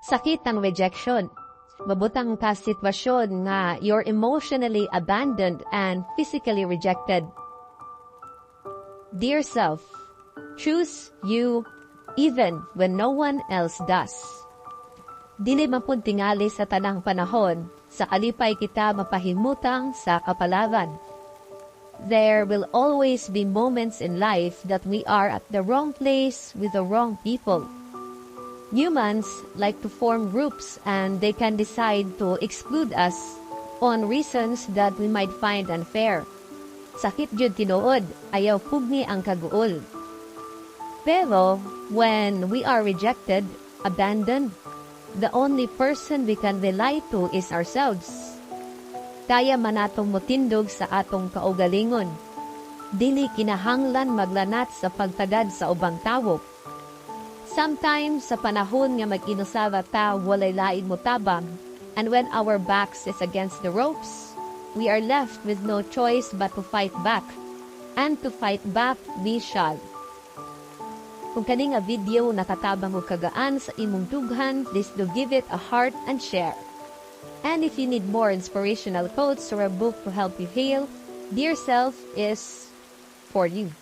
Sakit ang rejection. Mabutang ka sitwasyon nga you're emotionally abandoned and physically rejected. Dear self, choose you even when no one else does. Dili man pud tingali sa tanang panahon, sa kalipay kita mapahimutang sa kapalaran. There will always be moments in life that we are at the wrong place with the wrong people. Humans like to form groups and they can decide to exclude us on reasons that we might find unfair. Sakit jud tinuod, ayaw pugni ang kaguol. Pero when we are rejected, abandoned, the only person we can rely to is ourselves. Kaya man natong motindog sa atong kaugalingon. Dili kinahanglan maglanat sa pagtagad sa ubang tawo. Sometimes sa panahon nga mag-inusara ta, walay lain motabang, and when our backs is against the ropes, we are left with no choice but to fight back. And to fight back we shall. Kung kani nga video nakatabang og kagaan sa imong dughan, please do give it a heart and share. And if you need more inspirational quotes or a book to help you heal, Dear Self is for you.